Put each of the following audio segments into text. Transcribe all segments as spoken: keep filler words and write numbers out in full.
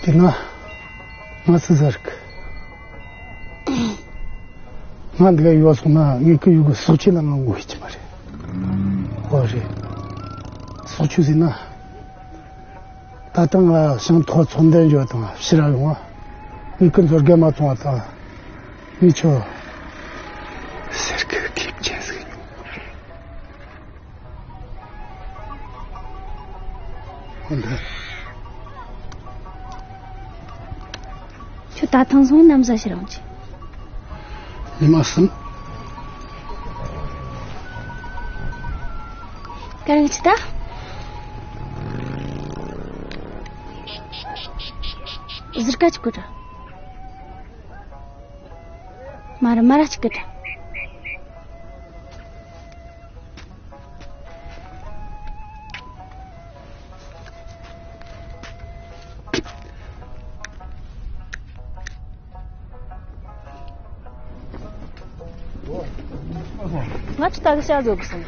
ཡིན་ན། ང་ཚོ་ཟེར་གི། ང་འདི་ག་ཡོད་སོང་ན་ངས་ཀི་ཡུ་གི་སོག་ཆེ་ལ་ང་ངོ་ཤེས་ཀྱི་མ་རེད། ཨོ་རེད། སོག་ཆུ་ཟེར་ན། ད་ལྟ་ང་ཞང་ཐོག་ཚོང་དོན་འཇོག་དང་ཕྱི་ར་ཡོང་བ། ངས་ཀི་མཛོར་རྒན་མ་ཚོང་བ་དང་། ངས་ཆོ། ཟེར་གི་ཁེབས་ཅན་ཟིག། ཁྱོད་ད་ཐེངས་སོང་ནམ་ཟ་ཕྱིར་འོང་ཆེ། ཉི་མ་གསུམ། ཀ་རང་ཆི་ད། ཟུར་ཀ་ཅིག་གོ་ད། མ་ར་མ་ར་ཅིག་གོ་ད། ང་ཚོ་ད་གི་ཤ་བཟོ་གི་སོང་།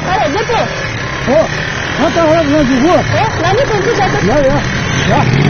ཨ་རེ་བཟོ་པོ། ཨོ། ང་ད་ཧ་ལ་ང་ཞིག་གོ། ཨེ་ང་ནི་དོན་ཚུལ་བྱ་ཐུབ། ཡ་ཡ་ཡ།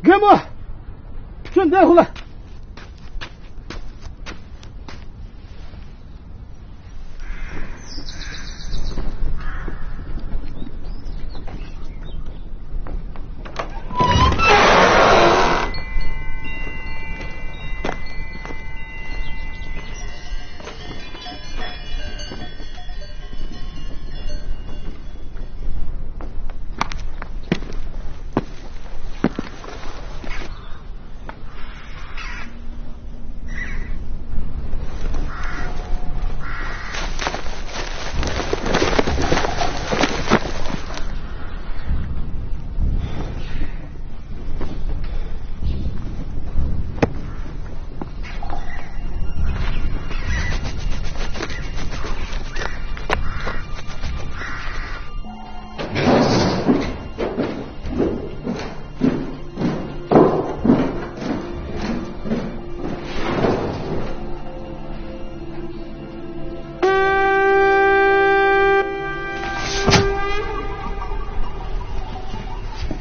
རྒན་པོ། ཁྱོད་འདིར་ལྷོད་ལ།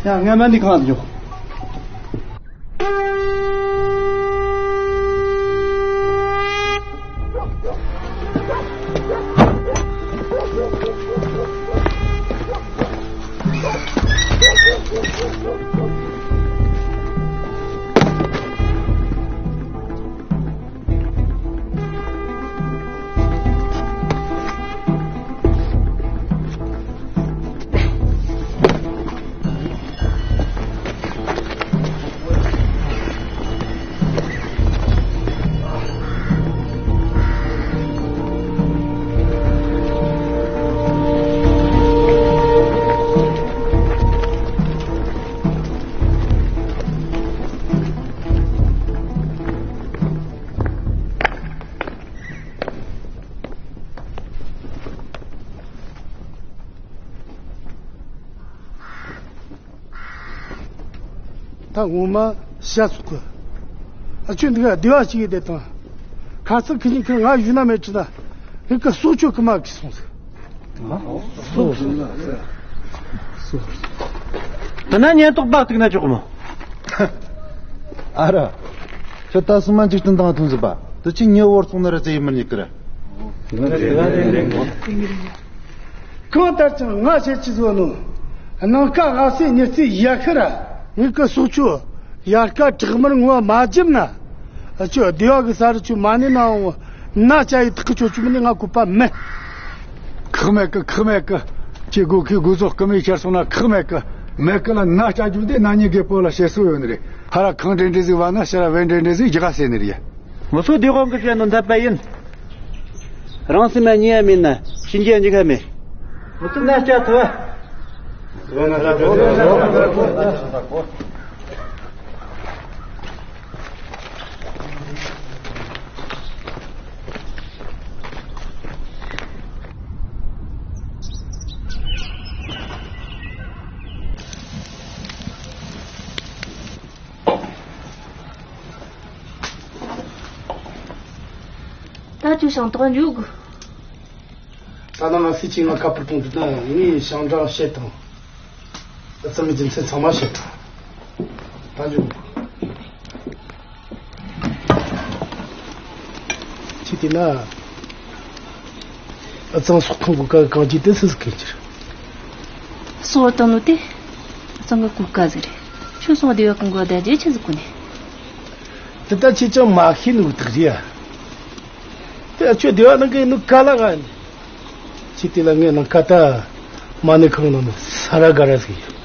ཡ། ངས་མ་འདི་གང་ལ་འཇོག་ད་ངོ་མ་ཤ་ཚུགས་གི། ཨ་ཆོས་འདི་ག་སྡེ་བ་གཅིག་ཡོད་དེ་དང་། ཁ་ཚིག་ཁི་ཉིན་ཁི་ང་ཞུ་ན་མེད་ཅི་ན། ངེད་ཀི་སྲོག་ཆོད་ཀི་མ་གི་སོང་ཟིག། ད་ན་ཉེན་རྟོག་པ་གཏུག་ན་ཆོག་གི་མོ། ཨ་ར། ཁྱོད་ད་སུ་མ་འཇིག་རྟེན་དང་མཐུན་ཟིག་པ། དུ་ཆི་ཉེ་བོར་སོང་ན་ར་ཙེ་ཡི་མིར་ཉིག་གི་ར། གང་ལྟར་ཀྱང་ང་བཤད་ཀྱི་བཟོ་ནོ། ནང་ཀ་ང་སེ་ཉི་ཚེ་ཡ་ཁི་ར། ངེད་ཀི་སྲོག་ཆོད་ཡར་ཀ་བྲག་དམར་ངོ་མ་བརྒྱབ་ན། ཨ་ཆོ་སྡེ་བ་གི་ས་རུ་ཆུ་མ་ནི་ནའང་ན་ཅ་ཡི་ཐག་གི་ཆོ་ཆུ་མི་ནི་ང་གོ་པ་མེད། ཁག་མེད་ཀི་ཁག་མེད་ཀི། ཁྱེད་དགོས་ཁྱེད་དགོས་ཟོག་ཀི་མི་ཁྱེར་སོང་ན་ཁག་མེད་ཀི། མེད་ཀི་ལ་ན་ཅ་རྒྱུ་དེ་ན་ཉི་དགེ་པོ་ལ་བཤད་སྲོལ་ཡོད་ནི་རེད། ཧ་ར་ཁང་འདྲེ་འདྲེ་ཟིག་བ་ན་ཤ་ར་བན་འདྲེ་འདྲེ་ཟིག་རྒྱ་ག་ཟེར་ནི་རེད། ངོ་སོ་དེ་དབང་གི་བཤད་ནོ་འདི་པ་ཡིན། རང་སེམས་ལ་ཉེས་ཡ་མིན་ན་གཤིན་རྗེ་འཇིགས་ཁ་མེད། ངོ་སོ་ན་སྐྱ་ཐུ། ད་ཁྱོད་ཤིང་ཏོག་འཇུག། ད་ནང་ང་སི་ཅི་ང་ཁ་པར་གཏོང་དུས་ད་ངས་ཤིང་འབྲང་བཤད་དང་། ད་རྩ་མི་རྒྱུ་མཚན་ཚང་མ་བཤད་དང་། ད་འཇུག། ཅི་དེ་ན། ཨ་ཙང་སོག་ཁང་གི་ཀ་གང་ཅི་དེ་སུ་སུ་གན་ཅི་རེད། སོ་བར་བཏང་ནོ་དེ། ཨ་ཙང་གི་གོ་ཀ་ཟིག་རེད། ཁྱོད་སོང་བ་དེ་བ་གང་གོ་བརྡ་རྒྱས་ཆི་ཟིག་གོ་ནས། དེ་ད་ཁྱེད་ཅང་མ་ཤེས་ནོ་དག་རེད་ཡ། དེ་ཨ་ཁྱོད་སྡེ་བ་ནང་གི་ནུ་ཀ་ལ་ག་ནི། ཅི་དེ་ལ་ངས་ནང་ཀ་ད་མ་ནི་ཁང་ནང་ནི་ས་ར་ག་ར་ཟིག་ཡོད།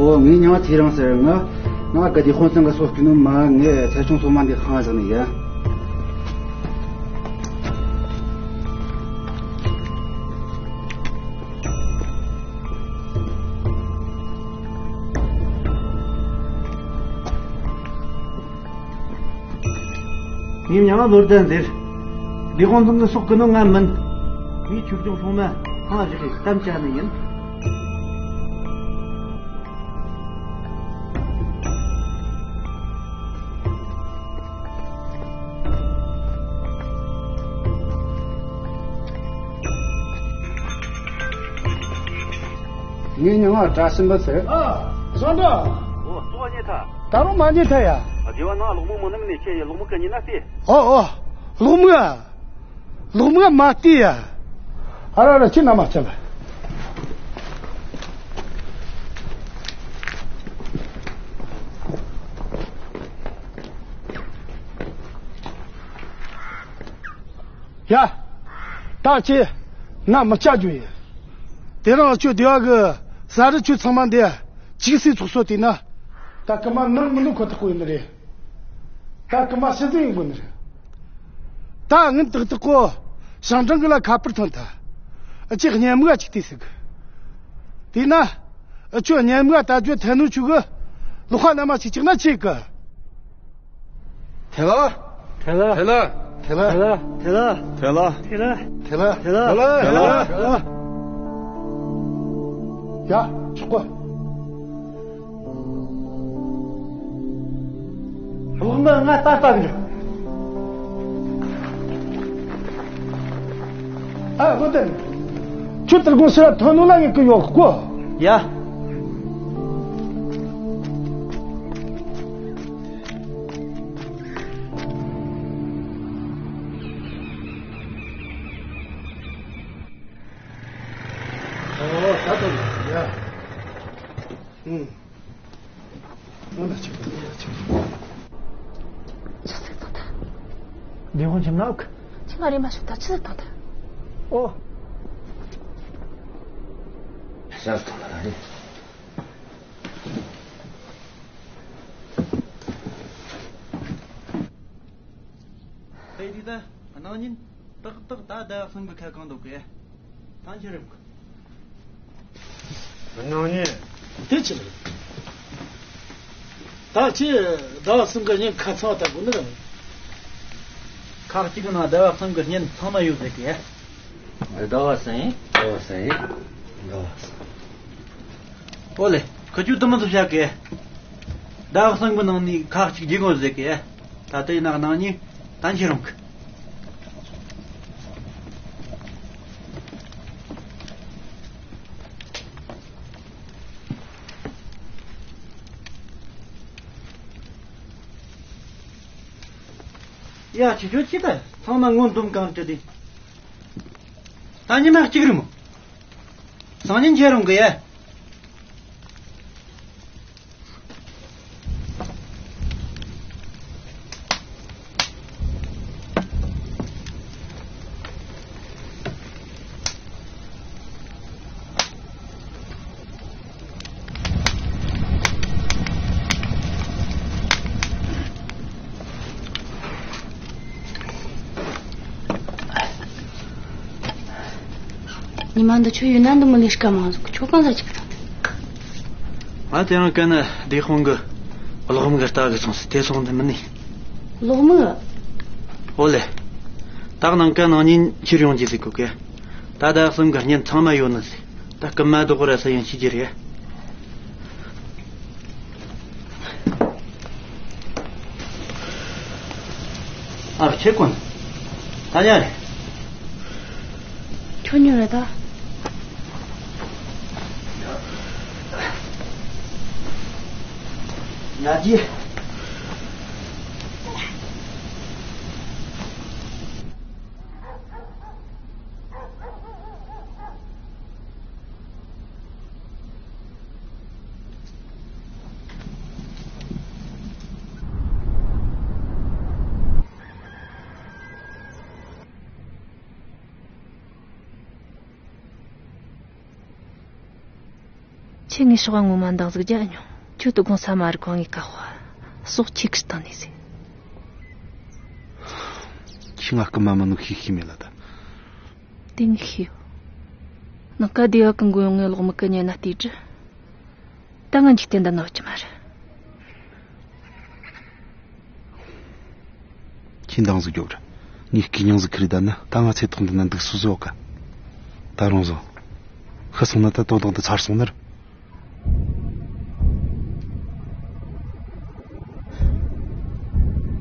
ཨོ། ངའི་མྱིང་ང་ཚེ་རིང་ཟེར། ང་ང་ག་དེ་དཔོན་ཚང་གི་སོ་སྐྱིད་ནོ་མ། ངས་ཚེ་ཆུང་སོ་མ་འདི་ཁང་བཞག་ནི་ཡ། ངའི་མྱིང་ང་བློ་ལྡན་ཟེར། ལས་དབང་ཚང་གི་སོག་གི་ནོ་ང་མིན། ངའི་ཆོས་སྐྱོང་སྲུང་མ་ཁང་བཞག་གི་གཏམ་བྱ་ནི་ཡིན། ངའི་མྱིང་ང་བཀྲ་ཤིས་འབུལ་ཟེར། ཨ། ཟངས་དྲ། ཨོ། ལྟོ་བ་རྙེད་ཐལ། ད་རུང་མ་རྙེད་ཐལ་ཡ། ཨ། དེ་བ་ན་ལོག་མོ་མོ་ནམ་ནས་ཁྱེད་ཡ་ལོག་མོ་ག་ཉིན་ན་སྟེ། ཨོ་ཨོ། ལོག་མོ་ཨ། ལོག་མོ་མ་སྟེ་ཡ། ཨ་ར་ར་ཁྱེད་ན་མ་ཁྱེད་ལ། ཡ། ད་ཁྱེད་ང་མི་བཅར་རྒྱུ་ཡིན། དེ་རིང་ཁྱོད་སྡེ་བ་གི་ས་རུ་ཁྱོད་ཚང་མ་འདི་ཅིག་སྲིད་ཚོགས་གཙོ་དེ་ན། ད་རྐུ་མ་ནག་མི་འདུག་ཁོ་ཐག་པོ་ཡིན་ནི་རེད། ད་རྐུ་མ་ཕྱི་ཟིན་ཡིན་དགོས་ནི་རེད། ད་ངན་ཏག་ཏག་གོ་ཞང་ཀྲང་གི་ལ་ཁ་པར་ཐོན་ཐལ། ཨ་ཅེ་གཉེན་མོ་ག་ཅིག་དེ་ཟིག་དེས་ན། ཨ་ཁྱོད་གཉེན་མོ་ག་ད་ཁྱོད་ཐལ་ནོ་ཆུ་གི་ལོག་ཁ་ན་མ་ཅིག་ཅིག་ན་ཆེ་གི། ཐལ་ལ། ཐལ་ལ། ཐལ་ལ། ཐལ་ལ། ཐལ་ལ། ཐལ་ལ། ཐལ་ལ། ཡ། ཆོག་གོ། རོགས་ན་ང་ལྟ་ལྟ་གི། ཨ་ལོ་དེ། ཁྱོད་ཏིར་གོང་ཕྱིར་ཐོན་ནོ་ལ་ངེད་ཀྱི་ཡོག་གོ། ཡ། ཨོ་ད་དུང་ཡ། ཨུམ། ཨོ་ན་ཆུ་ད་ན་ཆུ། ཆུ་ཟིག་བཏང་ཐལ། ལས་ཁུངས་ཁྱིམ་ལ་ཨོ་ཁ། ཁྱིམ་ལ་རེམ་མ་ཤོག་ད་ཆུ་ཟིག་བཏང་ཐལ། ཨོ། ཤ་ཟིག་བཏང་ཐལ་རེད། ཨེ་དེ་ད་གནངས་ཉིན་ཏག་ཏག་ད་ཟླ་བ་གསུམ་གི་ཁ་གང་འདུག་གི། ཐང་ཆེ་རིམ་གི། གནངས་ཉིན། དེ་ཅི་རེད། ད་ཁྱེད་ཟླ་བ་གསུམ་གི་ཉིན་ཁ་ཚང་བ་ད་དགོས་ནི་རེད། ཁག་ཅིག་གི་ནང་ཟླ་བ་གསུམ་གི་ཉིན་ཚང་མ་ཡོད་ཟེར་གི། ཟླ་བ་གསུམ་ཡིན། ཟླ་བ་གསུམ་ཡིན། ཟླ་བ་གསུམ། ཨོ་ལེ། ཁི་ཆོས་དུ་མི་ཚོ་བཤད་གི། ཟླ་བ་གསུམ་གི་ནང་ནས་ཁག་ཅིག་བརྗེ་དགོས་ཟེར་གི། ད་ལྟ་ཡིན་ན་གནངས་ཉིན་ད་འཁྱེར་རུང་གི། ཡ་ཁྱེད་ཆོ་ཅི་ད་ཚང་མ་ངོ་འདུམ་གང་དྲི་དེ། ད་ཉི་མ་གཅིག་རེད་མོ། སང་ཉིན་འཁྱེར་རུང་གི་ཡ། ཉི་མ་འདི་ཆོ་ཡོད་ན་འདི་མི་ལས་ཀ་མང་ཟིག་ཁྱོད་གང་ཟག་ཅིག་དང་། ང་དེ་རིང་ཀ་ན་སྡེ་དཔོན་གི་གློག་མིག་ལྟ་གི་སོང་ཟིག་དེ་སོང་འདི་མིན་ནི། གློག་མིག་ཨོ་ལེ། ད་གནངས་ཀ་གནངས་ཉིན་ཁྱེར་ཡོང་རྒྱུ་ཟིག་གོ་གི། ད་ཟླ་གསུམ་གི་གཉེན་ཚང་མ་ཡོད་ནི་ཟིག་ད་རྐུན་མ་ལྡོག་ར་ས་ཡང་ཤི་རྒྱུ་རེད། ཨ་ཁྱེད་ཀོན། ད་ཉལ་རེད། ཁྱོད་ཉོ་རེད་ད། ཡ་ཇི། ཁྱེད་ངའི་ཕྱོགས་ངོ་མ་འདང་ཟིག་རྒྱག་མྱོང་། ཁྱོད་དུ་དགོང་ས་མ་རི་ཁོང་ངའི་ཀ་ཧོ། ཟོག་ཁྱི་ཁིར་བཏང་ནས་ཟིན། ཁྱི་ང་རྐུན་མ་མིན་ནོ་ཤེས་ཤེས་མེད་ལ་ད། དེ་ངས་ཤེས་ཡོད། ནངས་ཀ་སྡེ་བ་གི་མགོ་ཡོང་ངས་གློག་མིག་གི་ཉན་ན་བལྟས་དྲི། ད་ང་འཇིག་རྟེན་འདི་ན་ཡོད་ཀྱི་མ་རེད། ཁྱེད་འདང་ཟིག་རྒྱོབ་ར། ངས་སྐད་རྙིང་ཟིག་ཁི་རི་ད་ན་ད་ང་ཚེ་ཐོག་འདི་ན་འདུག་སུ་ཟོ་ག་ད་རུང་ཟོ། ཤི་སོང་ན་ད་དོ་བདག་འདི་ཚར་སོང་ནི་ར།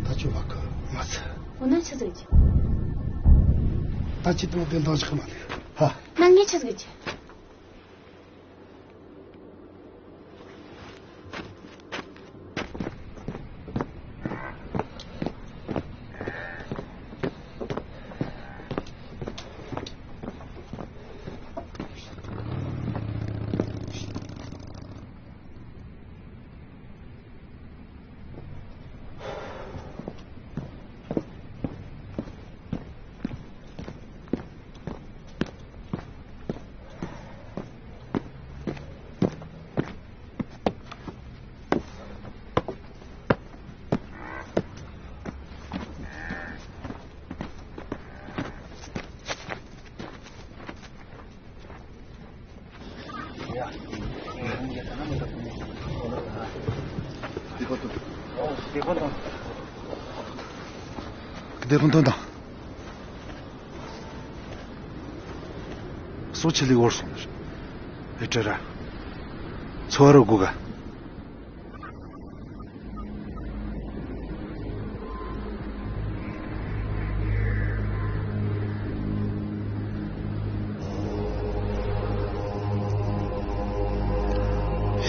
ད་ཆོས་བ་གི་མ་ཚད། འོ་ན་ཆི་ཟིག་གྱིས། ད་ཁྱེད་དང་བདེན་དང་ཞིག་མ་ལས་ཧ། ན་ངས་ཆི་ཟིག་གྱིས། བདེ་དཔུང་ཐོན་དང་། སོ་ཆི་ལི་བོར་སོང་ནི་རེད། ཨེ་ཏྲ་ར། ཚོ་རོ་གུ་ག་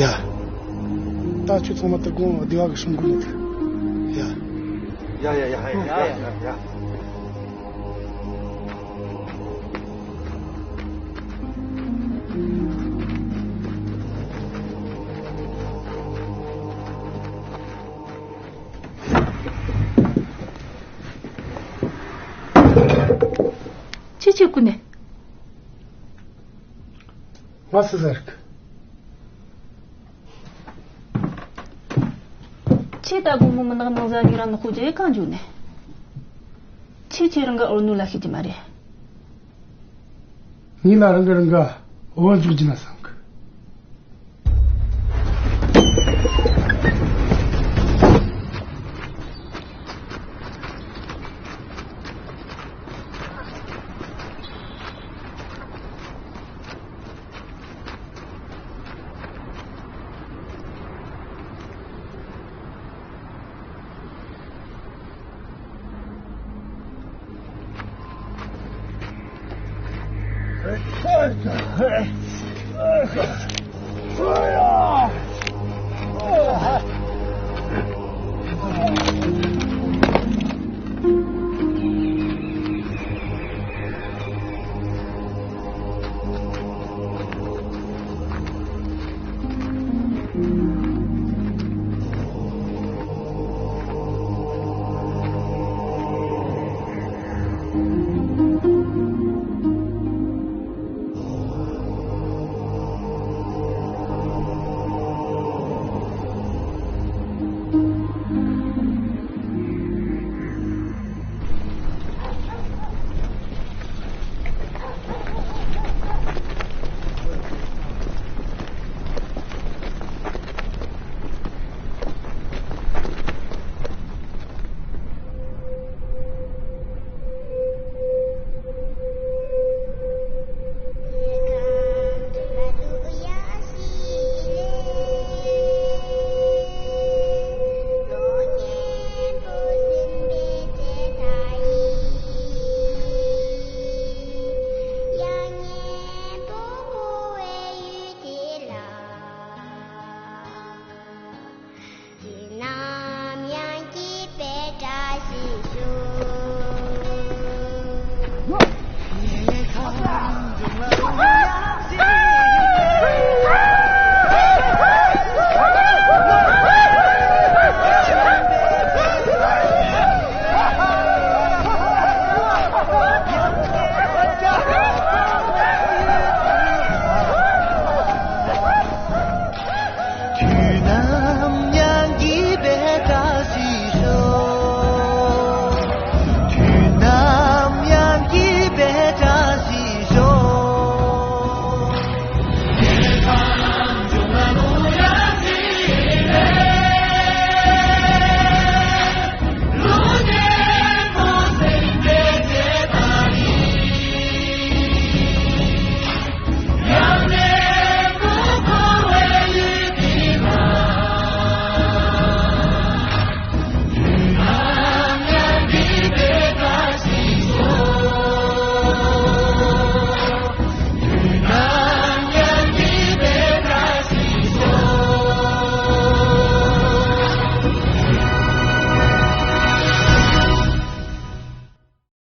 ཡ། ད་ཁྱོད་ཚང་མ་དུ་དགོང་བདེ་བ་གི་སྲུང་གོ་མི་ཐུབ། ཡ། ཡ་ཡ་ཡ་ཡ་ཡ་ཡ་ཡ། ཁྱེད་ཁྱེད་ཀུན་ནས། ང་སུ་ཟེར་གི། ཁྱེད་ད་དགོང་མོ་མི་ནག་ནང་ཟ་ཉིག་ར་ནག་པོ་ཅེ་གང་འཇུག་ནས། ཁྱེད་ཁྱེད་རང་གི་ཨོ་ནུ་ལ་ཤེས་ཀྱི་མ་རེད། ངས་ལ་རང་གི་རང་ག་འོ་འཇུག་རྒྱུ་ན་བསམ་གི།